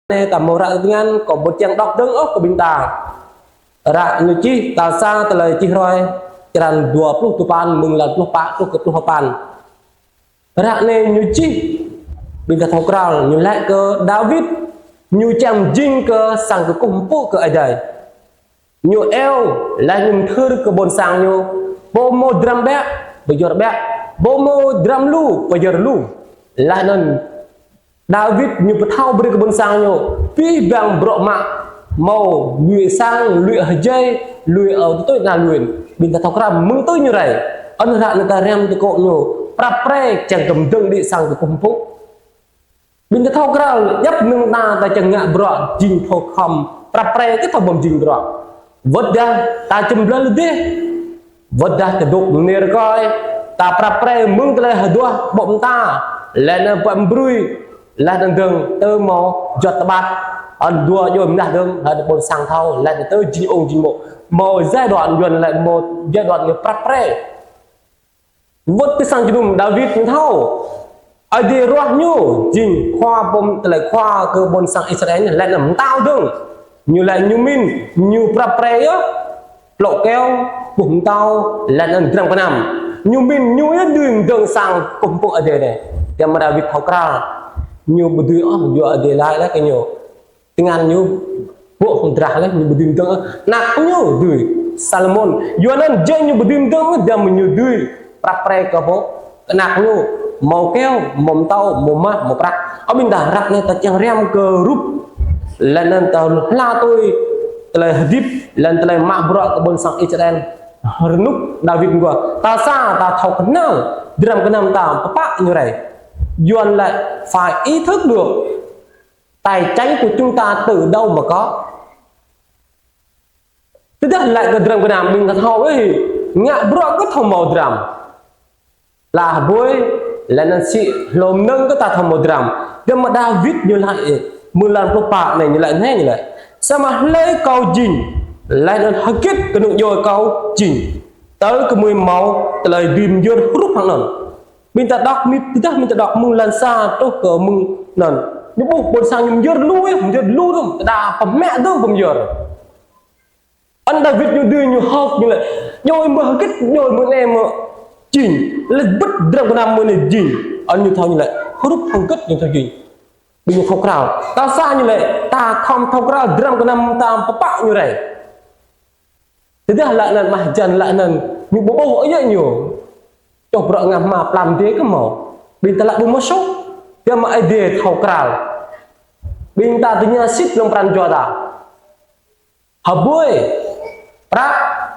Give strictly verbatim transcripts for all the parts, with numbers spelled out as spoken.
Anai ta hmâo ră tơngan, kâo ƀu kiăng đŏk dơ̆ng ôh kơ ƀing ta. Ră ñu čih, tal sa Tơlơi Čih Hrơi, črăn dua pluh duapăn, mơ̆ng lan pluh pă truh kơ pluh sapăn. Ră anai ñu čih, ƀing ta thâo krăn, ñu laĭ kơ Dawid, ñu kiăng jing kơ sang kơkuh pơpŭ kơ Ơi Adai. Ñu iâu, laih anŭn pơthâo kơ ƀôn sang ñu, pô hmâo dram ƀiă, pơyơr ƀiă, pô hmâo dram lu, pơyơr lu. Laih anŭn Dawid ñu pơthâo brơi kơ ƀôn sang ñu, abih bang bruă mă, hmâo lui sang, lui hơjai, lui, ơ, tơtui na lui. Ƀing ta thâo krăn mơ̆ng tui ñu rai. Anŭn ră anai ta rem tơkŏ ñu, prap pre, kiăng kơ mơdơ̆ng đĭ sang kơkuh pơpŭ. Ƀing ta thâo krăn, djŏp mơnơ̆ng ta, ta kiăng ngă bruă, jing thâo khŏm, prap pre kơ thâo ƀơ̆ng jing bruă. Wơ̆t dah ta čem blơ̆ lơdeh, wơ̆t dah ta dŏ mơnê rơkơi, ta prap pre mơ̆ng tơlơi hơduah ƀô̆ mơta, laih anŭn pơm brui, laih anŭn dơ̆ng tơ hmâo juăt tơƀăt, anŭn dua djơ̆ mơnah dơ̆ng, laih anŭn ƀôn sang thâo, laih anŭn tơ jing ung jing mô̆, hmâo giai đoạn Yuan laĭ hmâo giai đoạn ñu prap pre. Wơ̆t kơ sang jơnum Dawid ñu thâo. Ơi Adai ruah ñu, jing khua pơm tơlơi khua kơ ƀôn sang Israel, laih anŭn mơtao dơ̆ng. Ñu laĭ ñu mĭn, ñu prap pre yơh. Klŏ keo, boh mơtao, laih anŭn dram gơnam. Ñu mĭn, ñu yơh dưi mơdơ̆ng sang kơkuh pơpŭ Ơi Adai anai. Tơma Dawid thâo krăn. Ñu ƀu dưi ôh, yua Ơi Adai laĭ laih kơ ñu. Tơngan ñu ƀô̆ hăng drah laih, ñu ƀu dưi mơdơ̆ng. Ană ñu dưi. Salômôn. Yua anŭn jing ñu ƀu dưi mơdơ̆ng, dăm ñu dưi. Prap pre kơ pô. Ană ñu hmâo keo, hmâo mơtao, hmâo mah, hmâo prăk. Ơ ƀing ta ră anai ta kiăng rem kơ rup. Laih anŭn ta hla tui tơlơi hơdip, laih anŭn tơlơi mă bruă kơ ƀôn sang Israel. Rơnŭk Dawid gua. Tal sa ta thâo kơnăl. Dram gơnam ta pơpă ñu rai. Yuan laĭ phải ý thức được tài chánh của chúng ta từ đâu mà có. Tơdah laĭ kơ dram gơnam ƀing ta thâo, ơ, ngă bruă kơ thâo hmâo dram. Laih ƀuh, laih anŭn sĭ hlô mơnơ̆ng kơ ta thâo hmâo dram. Tơma Dawid ñu laĭ, ơ, mơ̆ng lan pluh pă anai ñu laĭ, anai ñu laĭ. Samơ̆ hlơi kâo jing, laih anŭn hơget kơnung djuai kâo jing. Tơl kơmơi hmâo tơlơi dưi mơyơr hrup hăng anŭn. Ƀing ta đŏk mĭn, tơdah ƀing ta đŏk mơ̆ng lan sa truh kơ mơ̆ng anŭn. Ñu ƀuh ƀôn sang ñu mơyơr lu, ơ, mơyơr lu dơ̆ng, tơdah pơmĕ dơ̆ng pơmơyơr. Anŭn Dawid ñu dưi ñu hơ̆k ñu laĭ, djuai mơ̆ hơget, djuai mơ̆ anai mơ̆ jing, laih bĭt dram gơnam mơ̆ anai jing. Anŭn ñu thâo ñu laĭ, hrup hơget ñu thâo jing. Ƀing ñu thâo krăn. Tal sa ñu laĭ, ta khŏm thâo krăn dram gơnam ta pơpă ñu rai. Tơdah laĭ anŭn mah jan laĭ anŭn ñu ƀu ƀuh ôh yơh ñu. Čoh bruă ngă hmua plam dê kơ hmâo. Ƀing ta laĭ ƀu hmâo soh. Tơma Ơi Adai thâo krăn. Ƀing ta tơña sĭt lŏm pran jua ta. Hơbơi, prăk,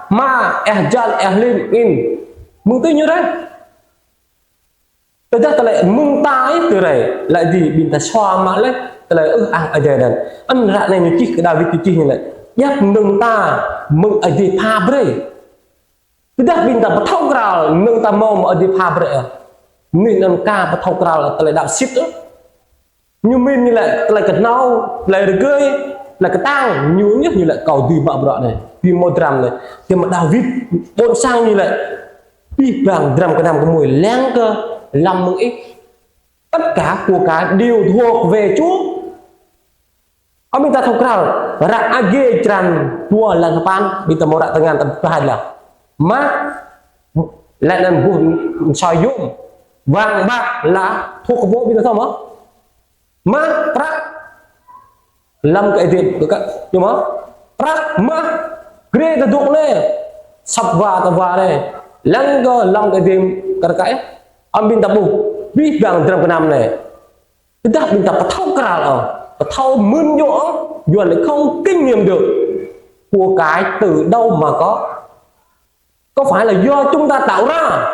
hmua, eh jan, eh lim, in. Mơ̆ng tui ñu rai. Tơdah tơlơi mơ̆ng ta ih tui rai, laĭ dĭ ƀing ta sua mă laih, tơlơi ư ang Ơi Adai anŭn. Anŭn ră anai ñu čih kơ Dawid ñu čih ñu laĭ. Djŏp mơnơ̆ng ta mơ̆ng Ơi Adai pha brơi. Tơdah ƀing ta pơthâo krăn, mơnơ̆ng ta hmâo mơ̆ng Ơi Adai pha brơi. Anai anŭn ka pơthâo krăn tơlơi đaŏ sĭt. Ñu mĭn ñu laĭ tơlơi kơhnâo, tơlơi rơgơi, tơlơi kơtang, ñu ñu ñu laĭ kâo dưi mă bruă anai, dưi hmâo dram anai. Tơma Dawid, ƀôn sang ñu laĭ, abih bang dram gơnam gơmơi lăng kơ lăm mơ̆ng ih. Tất cả của cải đều thuộc về Chúa. Ơ ƀing ta thâo krăn, ră Ơi Adai črăn dua lan sapăn, ƀing ta hmâo ră tơngan ta pơhaih laih. Mah, laih anŭn boh mơsơi yôm, vàng bạc là thuộc về ƀing ta thâo mơ̆. Mah, prăk, lăm kơ Ơi Adai kơ, kơ, ñu mơ̆? Prăk, mah, grê ta dŏ anai, săp wa ta wa anai, lăng kơ lăm kơ Ơi Adai kar kaĭ. Ơ ƀing ta ƀuh, abih bang dram gơnam anai. Tơdah ƀing ta pơthâo krăn ôh, pơthâo mưn djơ̆ ôh, Yuan laĭ không kinh nghiệm được. Của cải từ đâu mà có? Có phải là do chúng ta tạo ra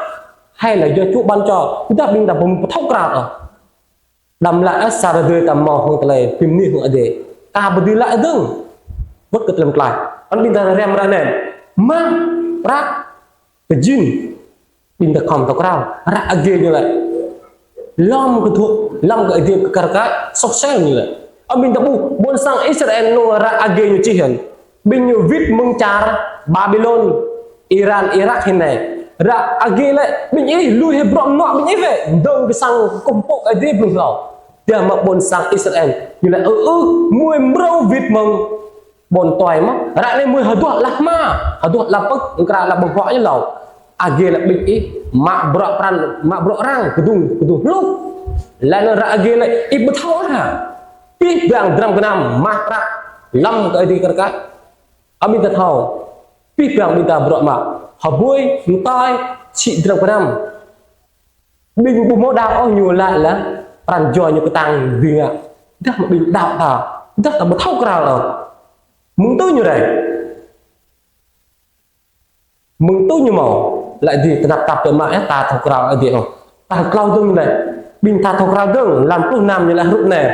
hay là do Chúa ban cho? Tơdah ƀing ta ƀu pơthâo krăn ôh. Đăm laĭ ơ sa rơdơi ta hmâo hăng tơlơi pơmĭn hăng Ơi Adai. Ta ƀu dưi laĭ dơ̆ng. Wơ̆t kơ tơlơi pơklaih. Anŭn ƀing ta rem ră anai. Mah, prăk, kơ jing. Ƀing ta khŏm thâo krăn. Ră Ơi Adai ñu laĭ. Lăm kơ thuốc, lăm kơ Ơi Adai kar kaĭ, soh sel ñu laĭ. Ơ ƀing ta ƀuh, ƀôn sang Israel anŭn ră Ơi Adai ñu čih hăng. Ƀing ñu wĭt mơ̆ng čar Babilôn, Iran, Irak hĭn anai. Ră Ơi Adai laĭ, ƀing ih lui hĭ bruă mơnuă ƀing ih wơ̆t, dơ̆ng kơ sang kơkuh pơpŭ Ơi Adai blung hlâo. Dah mă ƀôn sang Israel. Ñu laĭ, ơ, ơ, mơi mrâo wĭt mơ̆ng ƀôn tuai mơ̆. Ră anai mơi hơduah lah hma, hơduah lah pơ̆k, ngă lah ƀơ̆ng huă ñu laih. Agê laĭ ƀing ih, mă bruă pran, mă bruă arăng, kơdung, kơdung hluh. Laih anŭn ră agê laĭ, ih ƀu thâo hă. Abih bang dram gơnam, mah prăk, lăm kơ Ơi Adai kar kaĭ. Ƀing ta thâo. Abih bang ƀing ta bruă mă. Hơbơi, mơtai, sĭ dram gơnam. Ƀing ƀu hmâo đaŏ ôh ñu laĭ lah, pran jua ñu kơtang ƀing ngă. Dah mă ƀing đaŏ ta, dah ta ƀu thâo krăn ôh. Mơ̆ng tui ñu rai. Mơ̆ng tui ñu hmâo, laĭ dih tơnap tap tơmă yơh ta thâo krăn Ơi Adai ôh. Ta klâo dơ̆ng laĭ, ƀing ta thâo krăn dơ̆ng, lăm pluh năm ñu laĭ hrup anai.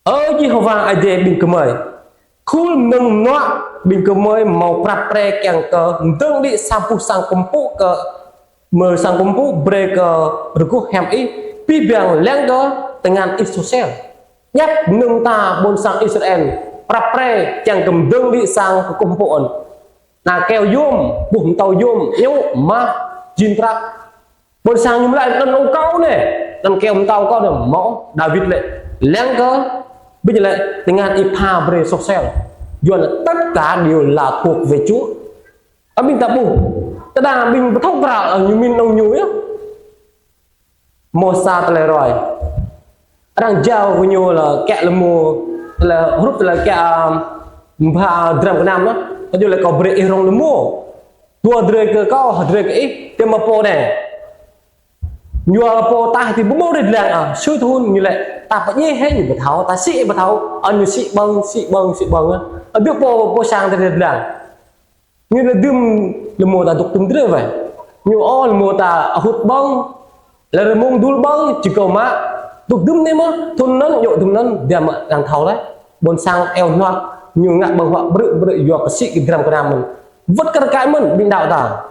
Ơ Yêhôwa Ơi Adai ƀing gơmơi, khul mơnơ̆ng mơnuă ƀing gơmơi hmâo prăp pre kiăng kơ mơdơ̆ng đĭ sa boh sang kơmpŭ kơ mơ̆ sang kơmpŭ brơi kơ rơgoh hiam ih, abih bang lăng kơ tơngan ih soh sel. Djăp mơnơ̆ng ta ƀôn sang Israel, prăp pre kiăng kơ mơdơ̆ng đĭ sang kơmpŭ ôn. Ană keo yôm, boh mơtâo yôm, ñu mah, jin prăk. Ƀôn sang ñu laĭ anŭn ung kâo anai, anŭn keo mơtâo kâo anai, hmâo Dawid laĭ, lăng kơ, ƀing laĭ, tơngan ih pha brơi soh sel. Yuan là tất cả đều là thuộc về Chúa. Ơ ƀing ta ƀuh, tơdah ƀing ƀu thâo krăn, ơ, ñu mĭn nong ñu yơh. Hmâo sa tơlơi ruai. Arăng jao kơ ñu laĭ kiăng lơmô, tơlơi hrup tơlơi kiăng, ưm, mbha dram gơnam anŭn. Kơ ñu laĭ kâo brơi ih rŏng lơmô. Dua drơi kơ kâo, hơdrơi kơ ih, tơma pô anai. Ñu pô ta hơti ƀu hmâo rai lăng, ơ, sui thun ñu laĭ, ta pơdjai hĕ ñu ƀu thâo, ta sĭ ƀu thâo, ơ, ñu sĭ ƀơ̆ng, sĭ ƀơ̆ng, sĭ ƀơ̆ng, ơ. Ơ, ƀiă pô, pô sang ta rai lăng. Ñu laĭ dŭm lơmô ta dŏ dŭm drơi wai. Ñu ơ lơmô ta ahŭt ƀơ̆ng, laĭ rơmông dŭl ƀơ̆ng, či kâo mă, dŏ dŭm anai mơ̆, thun anŭn, dŏ dŭm anŭn, dah mă arăng thâo laih. Ƀôn sang eo hnuă, ñu ngă ƀơ̆ng huă brư̆ brư̆ yua kơ sĭ kơ dram gơnam mơ̆n. Wơ̆t kar kaĭ mơ̆n, ƀing đaŏ ta.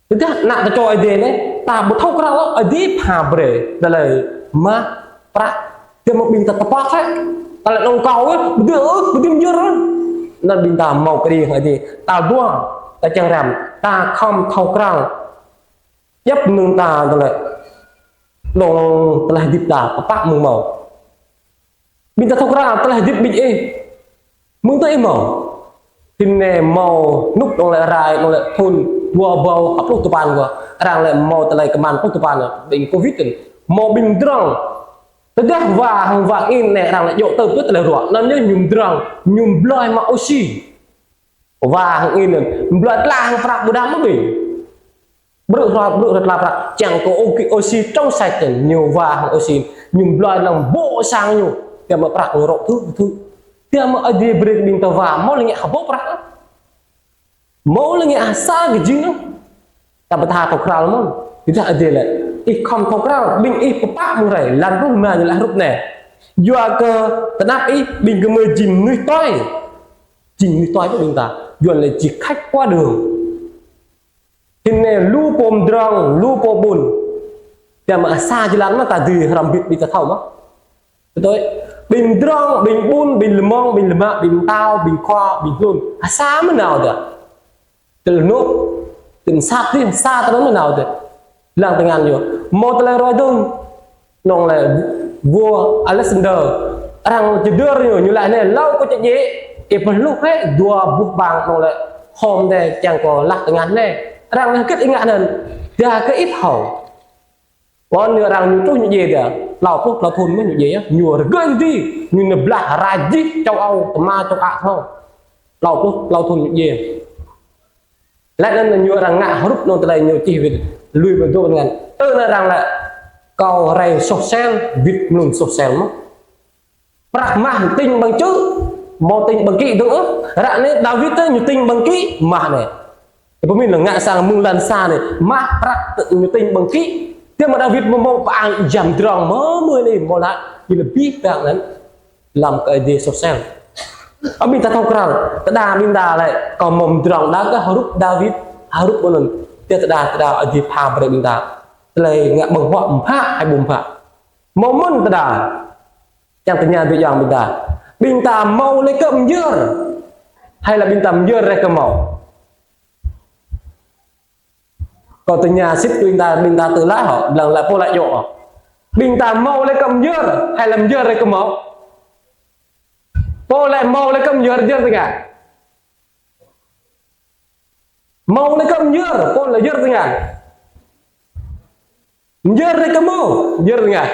Tơdah ană tơčô Ơi Adai anai, ta ƀu thâo krăn ôh, Ơi Adai pha brơi, tơlơi mah, prăk, tơma ƀing ta tơpă hĕ, tơlơi nong kâo yơh, ƀu dưi ôh, ƀu dưi mơyơr ôh. Anŭn ƀing ta hmâo kơđi hăng Ơi Adai, ta dua, ta čang răm, ta khŏm thâo krăn. Djăp mơnơ̆ng ta tơlơi, nong tơlơi hơdip ta, pơpă mơ̆ng hmâo. Ƀing ta thâo krăn tơlơi hơdip ƀing ih. Mơ̆ng tui ih hmâo. Hơnai hmâo nuk nong lĕ rai, nong lĕ thun, dua rơbâo, pluh tơpăn kơ. Arăng lĕ hmâo tơlơi kơman pluh tơpăn, ƀing covid anŭn. Hmâo ƀing mơdrŏng. Tơdah wa hăng wa angin anai arăng lĕ djơ̆ tơ̆p tơlơi ruă. Anŭn ñu mơdrŏng, ñu blơi mă oxy. Wa hăng angin anŭn, blơi tla hăng prăk ƀu đăm mơ̆ ƀing. Brư̆ hrơi, brư̆ hrơi tla prăk, čang kơ ô-, oxy trong sạch anŭn, ñu wa hăng oxy, ñu blơi lăng ƀô̆ sang ñu, tơma prăk ñu rŏk thŭ, thŭ. Tơma Ơi Adai brơi kơ ƀing ta wa, hmâo lĕ ngă hơbô prăk. Hmâo lĕ ngă sa kơ jing anŭn. Ta ƀu thâo thâo krăn mơ̆n. Tơdah Ơi Adai laĭ, ih khŏm thâo krăn, ƀing ih pơpă mơ̆ng rai, lăm pluh rơma ñu laĭ hrup anai. Yua kơ tơnap ih, ƀing gơmơi jing mơnuih tuai. Jing mơnuih tuai ƀơi ƀing ta. Yuan laĭ jing khách qua đường. Hơnai lu pô mơdrŏng, lu pô ƀun. Tơma sa jơlan mơ̆ ta dưi hrăm bit ƀing ta thâo mơ̆. Betul? Ƀing mơdrŏng, ƀing ƀun, ƀing lơmơ̆ng, ƀing lơmă, ƀing mơtao, ƀing khua, ƀing hlŭn. Sa mơ̆ nao dah. Tơl anŭn, tơl sat dih, sa tơlơi mơ̆ nao dah. Lăng tơngan ñu. Hmâo tơlơi ruai dơ̆ng. Nong lĕ vua Alexander, arăng čơdơr ñu, ñu laĭ anai, hlâo kơ čơdjai, ih pơhluh hĕ dua boh bang nong lĕ hôm anai čang kơ lah tơngan anai. Arăng laĭ hơget ih ngă anŭn, dah kơ ih thâo. Wơ̆t ñu arăng ñu truh ñu djai dah, hlâo pluh hlâo thun mơ̆ ñu djai yơh, ñu rơgơi tơdơi, ñu nao blah ră jih châu Âu, tơma châu Á thâo. Hlâo pluh hlâo thun ñu djai. Laih anŭn ñu arăng ngă hrup nong tơlơi ñu čih wĭt lui ƀơi dŏ ngăn. Tơ anŭn arăng laĭ kâo rai soh sel, wĭt mlŭn soh sel mơ̆. Prăk mah tĭng ƀơ̆ng čư̆, hmâo tĭng ƀơ̆ng kĭ dơ̆ng ôh. Ră anai Dawid tơ ñu tĭng ƀơ̆ng kĭ, mah anai. Ih pơmĭn lĕ ngă sang mơ̆ng lăn sa anai, mah prăk tơ ñu tĭng ƀơ̆ng kĭ. Tơma Dawid hmâo hmâo pơang jăm drŏng mơ̆ mơ̆ anai hmâo laĭ, ñu lĕ abih bang anŭn. Lăm kơ Ơi Adai soh sel. Ơ ƀing ta thâo krăn, tơdah ƀing ta laĭ, kâo hmâo mơdrŏng đa kơ hrup Dawid, hrup anŭn. Tơdah, tơdah Ơi Adai pha brơi ƀing ta. Tơlơi ngă ƀơ̆ng huă mơphă, hai ƀu mơphă. Hmâo mơ̆n tơdah. Čang tơña dui yang ƀing ta. Ƀing ta hmâo lĕ kơ mơyơr. Hai lĕ ƀing ta mơyơr rai kơ hmâo. Kâo tơña sĭt ƀing ta, ƀing ta tơlơi hŏ, blang lĕ pô lĕ djơ̆ hŏ. Ƀing ta hmâo lĕ kơ myơr, hai lĕ myơr lĕ kơ hmâo. Pô lĕ hmâo lĕ kơ myơr, myơr tơngan. Hmâo lĕ kơ myơr, pô lĕ myơr tơngan. Myơr lĕ kơ hmâo, myơr tơngan.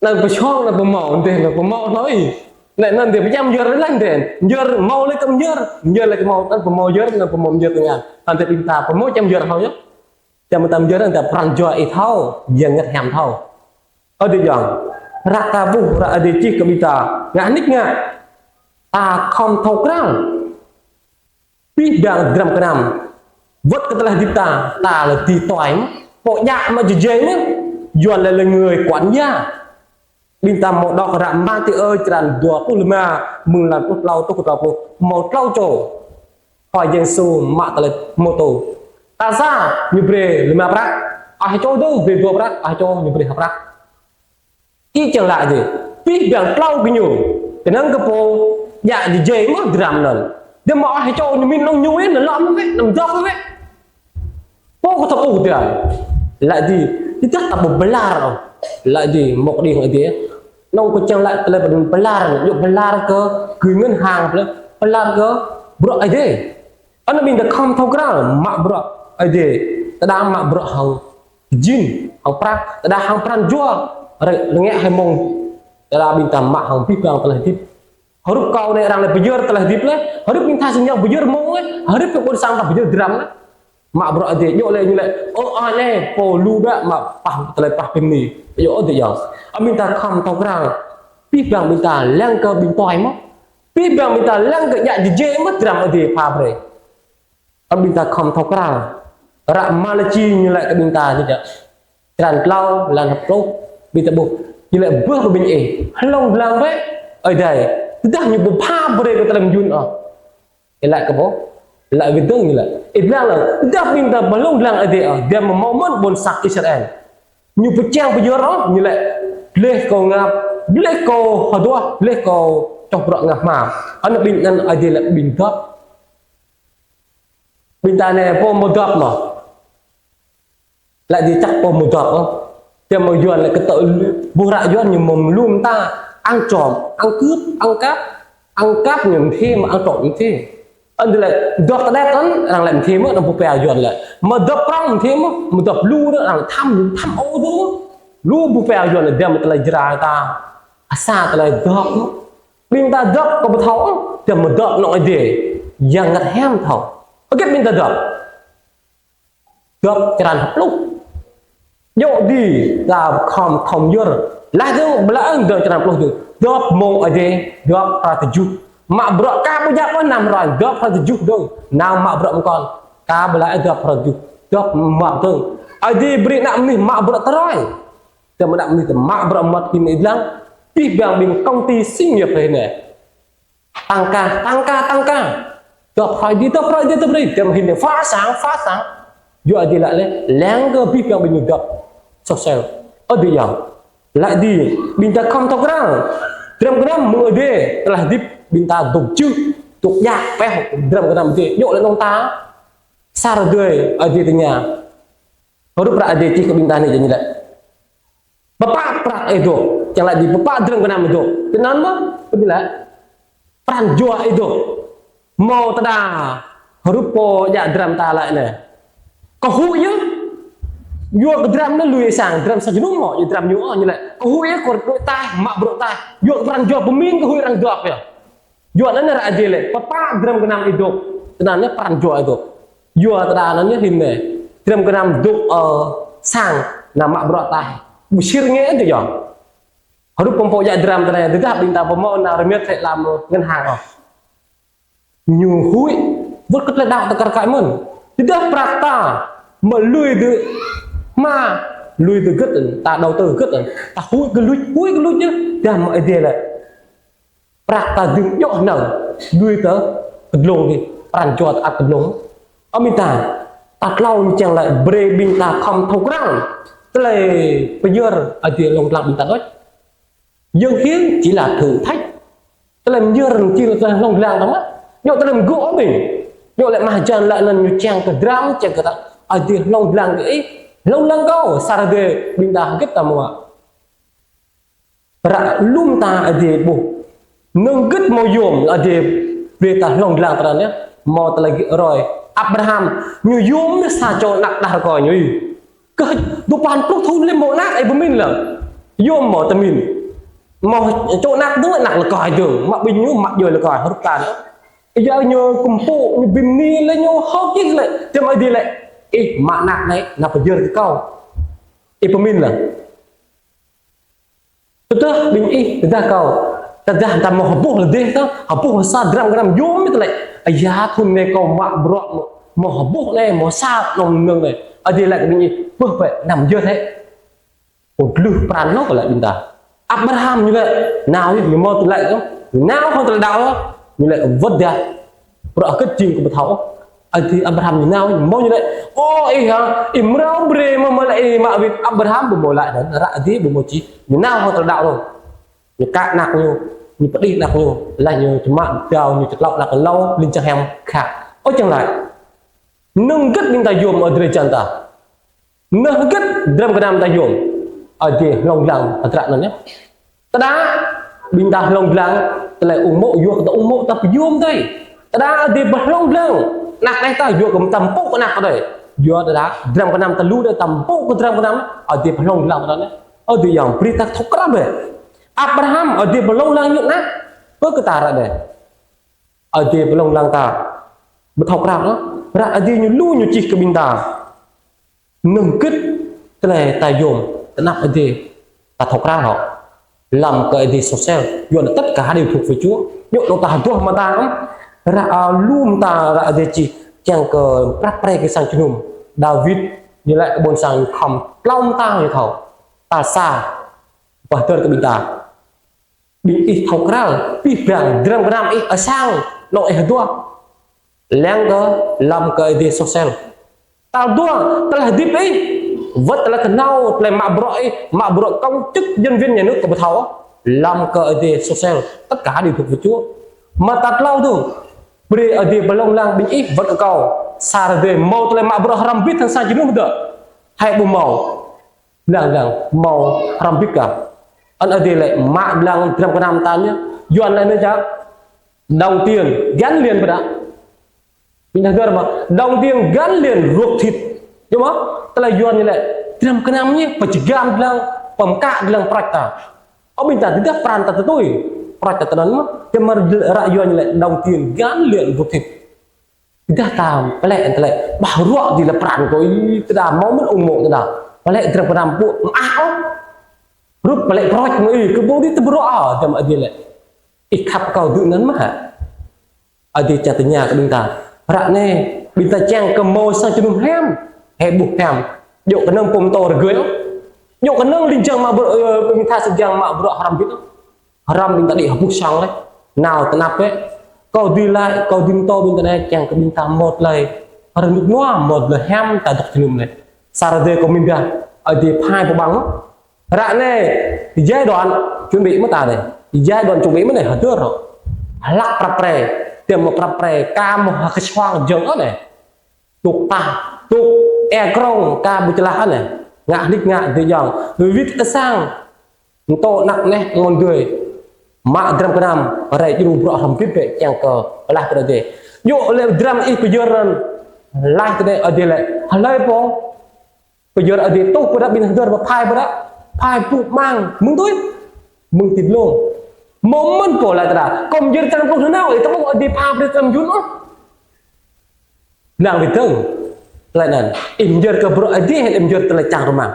Anŭn pơsong anŭn pơhmâo, dêh anŭn pơhmâo hlơi. Lĕ anŭn dêh pơčăm myơr lĕ lăng dêh. Myơr hmâo lĕ kơ myơr, myơr lĕ kơ hmâo, anŭn pơhmâo myơr, anŭn pơhmâo myơr tơngan. Anŭn dêh ƀing ta pơhmâo čăm myơr hlơi yơh. Čăm mơtam myơr anŭn ta pran jua ih thâo, yang ngăt hiam thâo. Ơ adơi ayŏng, ră ta ƀuh, ră Ơi Adai čih kơ ƀing ta, ngă nik ngă, ta khŏm thâo krăn. Abih bang dram gơnam wơ̆t kơ tơlơi hơdip ta, ta lĕ ti tuai mơ̆n, pô djă mă jơjeng mơ̆n, Yuan lĕ lĕ người quản gia. Ƀing ta hmâo đŏk ră Mathiơ črăn dua pluh lima, mơ̆ng lan pluh klâo truh kơ dua pluh, hmâo klâo čô Khua Yang Yêsu mă tơlơi pơhmutu. Tal sa, ñu brơi lima prăk, ơ čô dơ̆ng brơi dua prăk, ơ čô ñu brơi ha prăk. Ih čang laĭ dêh, abih bang klâo gơñu, kơnơ̆ng kơ pô djă jơjeng mơ̆n dram anŭn. Dơ̆ng mơ̆ ơ čô ñu mĭn nong ñu ih, anăm lŏm wĕ, anăm dŏp wĕ. Pô kơ ta ƀuh dram. Laĭ dih, tơdah ta ƀu bơlar ôh. Laĭ dih, mŏk đing Ơi Adai. Nong kơ čang laĭ tơlơi ƀu bơlar, yua bơlar kơ gơ̆ ngân hàng, bơlar kơ bruă Ơi Adai. Anŭn ƀing ta khŏm thâo krăn, mă bruă Ơi Adai. Tơdah mă bruă hăng jin, hăng prăk, tơdah hăng pran jua, rơngiă hai mông. Tơdah ƀing ta mă hăng abih bang tơlơi hơdip. Hrup kâo anai arăng lĕ pơyơr tơlơi hơdip lĕ, hrup ƀing ta sing ñu pơyơr mông lĕ, hrup kơ ƀôn sang ta pơyơr dram lĕ. Mă bruă Ơi Adai, yua lĕ ñu lĕ, ơ, ơ, anai, pô lu đa mă pah tơlơi pah pơni. Yua Ơi Adai yơh. Ơ ƀing ta khŏm thâo krăn. Abih bang ƀing ta lăng kơ ƀing tuai mơ̆n. Abih bang ƀing ta lăng kơ djă jơjeng mơ̆n dram Ơi Adai pha brơi. Ơ ƀing ta khŏm thâo krăn. Ră Malachi ñu laĭ kơ ƀing ta ñu djă. Črăn klâo, lan hơpluh, ƀing ta ƀuh. Ñu laĭ bơh kơ ƀing ih, hlŏng lăng bĕ, Ơi Adai. Tơdah ñu ƀu pha brơi kơ tơlơi mơyun ôh. Ih laĭ kơ pô, laĭ kơ dơ̆ng ñu laĭ. Ih lăng lăng, tơdah ƀing ta ƀu hlŏng lăng Ơi Adai ôh, dăm mơ̆ hmâo mơ̆n ƀôn sang Israel. Ñu pơčang pơyơr ôh, ñu laĭ, gleh kâo ngă, gleh kâo hơduah, gleh kâo čoh bruă ngă hmua. Anŭn ƀing anŭn Ơi Adai laĭ ƀing dŏp. Ƀing ta anai pô hmâo dŏp mơ̆n. Laĭ dih čăk pô hmâo dŏp ôh. Tơdah hmâo Yuan lĕ kơ tơl ƀuh ră Yuan ñu hmâo mơlum ta, ăn trộm, ăn cướp, ăn cắp, ăn cắp ñu mơthê mơ̆n, ăn trộm mơthê. Anŭn dih lĕ dŏp tơđet anŭn, arăng lĕ mơthê mơ̆n, arăng ƀu pia Yuan lĕ. Mă dŏp prŏng mơthê mơ̆n, mă dŏp lu anŭn, arăng thăm, thăm ôh dơ̆ng. Lu ƀu pia Yuan lĕ, dăm tơlơi Jrai ta, asar tơlơi dŏp mơ̆n. Ƀing ta dŏp kơ ƀu thâo ôh, dăm mă dŏp nŏng Ơi Adai, yang ngăt hiam thâo. Hơget ƀing ta dŏp. Dŏp črăn hơpluh. Yua dih, ta khŏm khŏm yơr. Laih dơ̆ng, ƀlŏr dơ̆ng črăn pluh dơ̆ng. Dŏp mơ̆ng Ơi Adai, dŏp hrơi tơjuh. Mă bruă ka ƀu djă pơ năm hrơi, dŏp hrơi tơjuh dơ̆ng. Nao mă bruă mơkŏn. Ka ƀu laĭ dŏp hrơi tơjuh. Dŏp mă dơ̆ng. Ơi Adai brơi ană mơnuih mă bruă tơrơi. Tơdah mơnuih ta mă bruă mơmŏt kơ ih lăng. Abih bang ƀing công ty xí nghiệp hrơi anai. Tăng ca, tăng ca, tăng ca. Dŏp hrơi dih, dŏp hrơi dih, dŏp hrơi dih. Tơdah hĭn anai phá sản, phá sản. Yua dih laĭ lĕ, lăng kơ abih bang ƀing ñu dŏp. Sôh sel. Ơ adơi ayŏng. Laĭ dih, ƀing ta khŏm thâo krăn. Dram gơnam mơ̆ng Ơi Adai, tơlơi hơdip ƀing ta dŏ čư̆, dŏ djă, pĕh dram gơnam Ơi Adai. Yua lĕ nong ta. Sa rơdơi Ơi Adai tơña. Hrup ră Ơi Adai čih kơ ƀing ta anai jing ñu laĭ. Pơpă prăk ih dŏ, čang laĭ dih pơpă dram gơnam ih dŏ. Tui anŭn mơ̆n, pơđĭ laĭ. Pran jua ih dŏ. Hmâo tơdah hrup pô djă dram ta laĭ anai. Kơ huĭ yơh. Yua kơ dram anai lui sang, dram sa jơnum mơ̆, yua dram ñu ôh, ñu laĭ. Kơ huĭ yơh, kơ đuaĭ ataih, mă bruă ataih. Yua kơ pran jua pơmĭn kơ huĭ arăng dŏp yơh. Yua anŭn ră Ơi Adai laĭ, pơpă dram gơnam ih dŏ. Tui anŭn anai pran jua ih dŏ. Yua tơdah anŭn ñu hĭn anai. Dram gơnam dŏ, ơ, sang, nao mă bruă ataih. Ƀu sir ngă adơi ayŏng. Hrup pô djă dram tơnai, tơdah ƀing ta pơhmâo nao rơmet hrĕ lăm ngân hàng ôh. Ñu huĭ, wơ̆t kơ tơlơi đaŏ ta kar kaĭ mơ̆n. Tơdah prăk ta, mă lui dơ̆, mă lui dơ̆ gĭt, ta đầu tư gĭt, ta huĭ kơ luč, huĭ kơ luč yơh, tơdah mă Ơi Adai laĭ. Prăk ta dơ̆ng djŏ hnơ̆ng, lui tơ kơdlông dih, pran jua ta ăt kơdlông. Ơ ƀing ta, ta tlâo ñu čang laĭ brơi ƀing ta khŏm thâo krăn. Tơlơi pơyơr Ơi Adai hlŏng lar ƀing ta đôč. Yơ̆ng hiêng chỉ là thử thách. Tơlơi pơyơr chỉ là tơlơi hlŏng lar ta mă. Ñu tơlơi mơgŏ ƀing. Ñu lĕ mah jan laĭ anŭn ñu čang kơ dram, čang kơ ta. Ơi Adai hlŏng lar kơ ih. Hlŏng lăng kâo, sa rơdêh ƀing ta hơget ta mơ̆. Ră lŏm ta Ơi Adai ƀuh. Năng hơget mơ̆ yôm Ơi Adai brơi ta hlŏng lăng tơlơi anai. Mơ̆ tơlơi rơi. Abraham, ñu yôm anai sa čô ană đah rơkơi ñu. Kơ dua păn pluh thŭn lĕ mơ̆ ană ih pơmĭn lăng. Yôm mơ̆ tơmĭn. Mơ̆ čô ană dơ̆ng ană rơkơi dơ̆ng. Mă ƀing ñu, mă djuai rơkơi hrup ta. Ih yua ñu kơmpŭ, ñu bơni lĕ ñu hơ̆k čih lĕ. Tơma Ơi Adai lĕ. Ih mă ană anai, ană pơyơr kơ kâo. Ih pơmĭn lăng. Tơdah ƀing ih, tơdah kâo, tơdah ta mơ̆ hơbuh lơdêh ta, hơbuh sa dram gơnam yôm mơ̆ tơlơi. Ơ yă thŭn anai kâo mă bruă mơ̆, mơ̆ hơbuh anai, mơ̆ sa nong nong anai. Ơi Adai lăi kơ ƀing ih, bơh bĕ, anăm yơh hĕ. Kâo glưh pran lŏ kơ lăi ƀing ta. Abraham ñu lăi, nao ñu mơ̆ tơlơi, nao hăng tơlơi đaŏ, ñu lăi wơ̆t dah. Bruă hơget jing kơ ƀu thâo. Ơi Adai Abraham ñu nao, mơ̆ ñu lĕ. Ơ, ih hă, ih mrâo brơi mơ̆ mơ̆ lĕ ih mă wĭt Abraham ƀu mơ̆ lăi anŭn, ră Ơi Adai ƀu mơ̆ čih. Ñu nao hăng tơlơi đaŏ anŭn. Ñu kă ană ñu, ñu pơđĭ ană ñu, laih ñu čơmă dao ñu čơtlŏk ană kơ lâo, ling jang hiam khă. Ơ čang lăi. Năng hơget ƀing ta yôm ơ drơi jăn ta. Năng hơget dram gơnam ta yôm. Ơi Adai hlŏng lăng hơdră anŭn yơh. Tơdah ƀing ta hlŏng lăng, tơlơi ung mô̆ yua kơ ta ung mô̆ ta pơyôm dai. Tơdah Ơi Adai pơhlŏng lăng, ană đah ta yua kơ ta pơpŭ ană đah. Yua tơdah dram gơnam ta lu đah ta pơpŭ kơ dram gơnam, Ơi Adai pơhlŏng lăng ta đah. Ơi Adai yang brơi ta thâo krăn bĕ. Abraham Ơi Adai pơhlŏng lăng ñu ană, pơ kơ ta ră đah. Ơi Adai pơhlŏng lăng ta. Ƀu thâo krăn ôh. Ră Ơi Adai ñu lu ñu čih kơ ƀing ta. Năng hơget tơlơi ta yôm, tơnap Ơi Adai, ta thâo krăn hŏ. Lăm kơ Ơi Adai soh sel, yua anŭn tất cả đều thuộc về Chúa. Yua anŭn ta hơduah mơta, ră, a, lŏm ta ră Ơi Adai čih, kiăng kơ prăp pre kơ sang jơnum. Dawid, ñu lăi ƀôn sang khŏm tlâo mơta ñu thâo. Tal sa, pơhơdơr kơ ƀing ta. Ƀing ih thâo krăn, pih pang, dram gơnam ih ơ sang, nong ih hơduah. Lăng kơ lăm kơ Ơi Adai soh sel. Tal dua, tơlơi hơdip ih, wơ̆t tơlơi kơnâo, tơlơi mă bruă ih, mă bruă công chức nhân viên nhà nước kơ ƀu thâo. Lăm kơ Ơi Adai soh sel, tất cả đều thuộc về Chúa. Mơta tlâo dơ̆ng, brơi Ơi Adai pơhlŏng lăng ƀing ih wơ̆t kơ kâo. Sa rơdêh mơ̆ tơlơi mă bruă hrŏm bit hăng sang jơnum dơ̆. Hai ƀu mơ̆. Lăng lăng, mơ̆ hrŏm bit kah. Anŭn Ơi Adai lĕ mă lăng dram gơnam ta ñu. Yuan lĕ anai čang. Đồng tiền gắn liền với đó. Ƀing ta hơdơr mơ̆, đồng tiền gắn liền ruột thịt. Yơh mơ̆, tơlơi Yuan ñu lĕ, dram gơnam ñu, pơjơgam lăng, pơmkă lăng prăk ta. Ơ ƀing ta tơdah pran ta tơtui, prăk ta tơnăn mơ̆, tơma ră Yuan ñu lĕ, đồng tiền gắn liền ruột thịt. Tơdah ta pơlĕ tơlơi, ƀah ruă dih lĕ pran kâo, ih, tơdah mơ̆ mơ̆n ung mô̆ tơdah. Pơlĕ dram gơnam pŭ, mă ôh. Rup pơlĕ prăk mơ̆ ih, kơ ƀu dih tơbrô ôh, tơma Ơi Adai lĕ. Ih khăp kâo dŭ anŭn mơ̆ hă. Ơi Adai čang tơña kơ ƀing ta. Ră anai, ƀing ta čang kơ mơ̆ sang jơnum hiam. Hĕ ƀuh hiam. Djơ̆ kơnơ̆ng pơm tơ rơgơi. Djơ̆ kơnơ̆ng ling jang mă bruă, ơ, ƀing ta sơjang mă bruă hrŏm bit. Hrŏm ƀing ta đĭ hơpuh sang lĕ. Nao tơnap lĕ. Kâo dih lăi, kâo dih mơtô ƀing ta anai čang kơ ƀing ta mơ̆ tơlơi. Rơnŭk nua mơ̆ tơlơi hiam ta dŏ jơnum lĕ. Sa rơdêh kâo mĭn dah. Ơi Adai phai pơƀang. Ră anai, giai đoạn chuẩn bị mơ̆ ta anai. Giai đoạn chuẩn bị mơ̆ anai hơdơr hŏ. Hlăk prăp pre, tơma prăp pre, ka mơ̆ ha kơčoang jơ̆ng anai. Tŭk tah, tŭk e krong, ka ƀu čơlah anai. Ngă nik ngă dih jang, wĭt ơ sang. Mơtô anăk neh mơ̆n dơi. Mă dram gơnam, rai djru bruă hrŏm bit bĕ, čang kơ, laih kơ Ơi Adai. Yua lĕ dram ih pơyơr anŭn, laih kơ Ơi Adai lĕ, hlơi pô. Pơyơr Ơi Adai tuh pơđăp ƀing hơdơr pơphai pơđăp. Phai pŭ mang. Mơ̆ng tui. Mơ̆ng tĭt lông. Mơ̆ mơ̆n kâo lăi tơdah. Kâo mơyơr tơlơi pluh nanao. Ih tơƀuh Ơi Adai pha brơi tơlơi mơyun ôh. Năng wĭt dơ̆ng. Tơlơi anŭn. Ih mơyơr kơ bruă Ơi Adai, ih mơyơr tơlơi čang rơmang.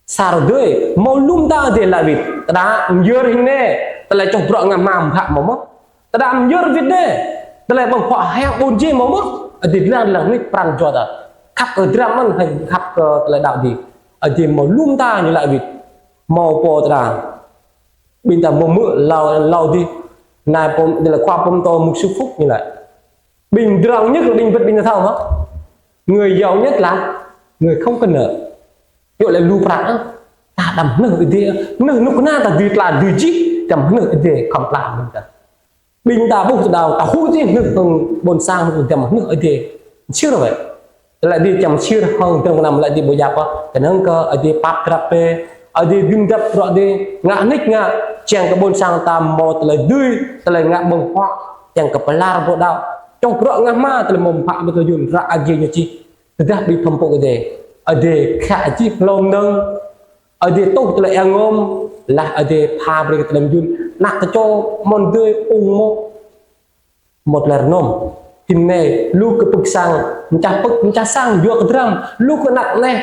Sa rơdơi. Mơ̆ lŏm ta Ơi Adai lăi wĭt. Tơdah mơyơr hing anai. Tơlơi čoh bruă ngă hmam hă mơ̆ mơ̆. Tơdah mơyơr wĭt anai, tơlơi ƀơ̆ng huă hiam ƀun jing mơ̆ mơ̆, Ơi Adai lăng lăng nik pran jua ta. Khăp kơ dram mơ̆n, hăng khăp kơ tơlơi đaŏ dih. Ơi Adai mơ̆ lŏm ta ñu lăi wĭt. Mơ̆ pô tơdah. Ƀing ta mơ̆ mơ̆ lâo, lâo dih. Anai pô, ñu lăi khua pơm tơ mục sư Phúc ñu lăi. Ƀing drong nhất là ƀing bĕt ƀing ta thâo mơ̆. Người giàu nhất là người không có nợ. Yua lĕ lu prăk, ta đăm hơnưh Ơi Adai, hơnưh nŭk kơna ta dưi tla dưi jih, đăm hơnưh Ơi Adai khŏm tla ƀing ta. Ƀing ta ƀuh tơdơi, ta huĭ jih hơnưh tơ̆ng ƀôn sang, đăm hơnưh Ơi Adai. Sĭt ră wĕ. Tơlơi Adai čang sir hăng dơ̆ng pơnăm tơlơi Adai ƀu djăp ôh. Kơnơ̆ng kơ Adai pap drap bĕ, Adai dưm drap bruă Adai, ngă nik ngă, čang kơ ƀôn sang ta hmâo tơlơi dưi, tơlơi ngă ƀơ̆ng huă, čang kơ pơlar ƀu đaŏ. Čang bruă ngă hmua tơlơi mơ̆ng phă ƀu tơlơi yun ră Adai ñu čih. Tơdah ƀing phung pô Adai, Adai khă čih hlô mơnơ̆ng, Adai tuh tơlơi eng ngôm, laih Adai pha brơi tơlơi yun, năk tơčô mơ̆n dơi ung mô. Một tơlơi rơnôm. Tim anai, lu kơ pơ̆k sang, mčah pơ̆k, mčah sang, yua kơ dram, lu kơ năk anai.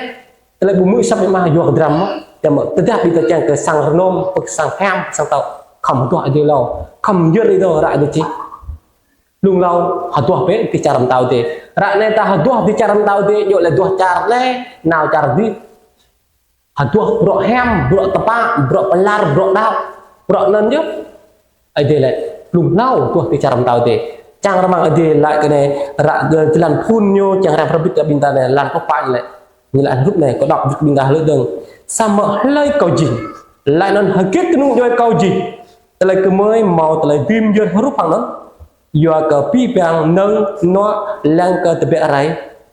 Tơlơi ƀu mư̆ săp mă yua kơ dram mơ̆. Tơdah ƀing ta čang kơ sang rơnôm, pơ̆k sang hiam, sang tao, khŏm hơduah Adai hlâo, khŏm yơr Adai hlâo ră Adai čih. Lung hlâo, hơduah bĕ dêh čar pơtao Adai. Ră anai ta hơduah dêh čar pơtao Adai, djơ̆ lĕ duah čar lĕ, nao čar dih. Hơduah bruă hiam, bruă tơpă, bruă pơlar, bruă đaŏ, bruă anŭn yơh. Adai lĕ, lung hlâo hơduah dêh čar pơtao Adai. Čang rơmang Adai laĭ kơ anai, ră jơlan phun ñu, čang răm rơbit kơ ƀing ta anai, lan pơpă ñu lĕ. Ñu laĭ hrup anai, kâo đŏk hrup ƀing ta hlơi dơ̆ng. Samơ̆ hlơi kâo jing. Laĭ anŭn hơget kơnung djuai kâo jing. Tơlơi gơmơi hmâo tơlơi dưi myơr hrup hăng anŭn. Yua kơ abih bang mơnơ̆ng hnuă lăng kơ tơbiă rai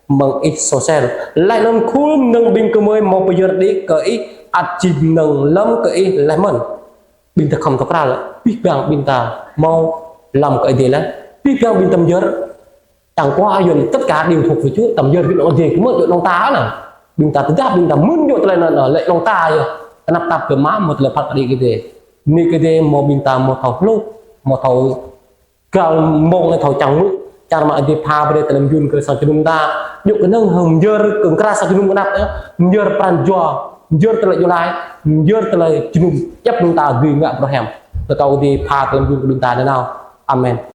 mơ̆ng ih soh sel. Laih anŭn khul mơnơ̆ng ƀing gơmơi hmâo pơyơr đĭ kơ ih ăt jing mơnơ̆ng lơ̆m kơ ih laih mơ̆n. Ƀing ta khŏm tơkra lĕ, abih bang ƀing ta hmâo lơ̆m kơ Adai laih. Abih bang ƀing ta myơr, chẳng qua ayun tất cả đều thuộc về Chúa, ta myơr ƀing Adai kơ mơ̆ djơ̆ nong ta anŭn. Ƀing ta tơdah ƀing ta mưn djơ̆ tơlơi anŭn, lĕ nong ta yơh. Kơnăp tap kơ mă mơ̆ tơlơi phat kơđi kơ Adai. Anai kơ Adai hmâo ƀing ta hmâo thâo hluh, hmâo thâo găl mông anai thâo čang mư̆, čar mă Adai pha brơi tơlơi yun kơ sang jơnum ta. Djơ̆ kơnơ̆ng hăng myơr kơ kra sang jơnum kơnăp yơh, myơr pran jua, myơr tơlơi djơ̆ laĭ, myơr tơlơi jơnum, djăp ƀing ta dưi ngă bruă hiam. Kơ kâo Adai pha tơlơi yun kơ ƀing ta nanao. Amen.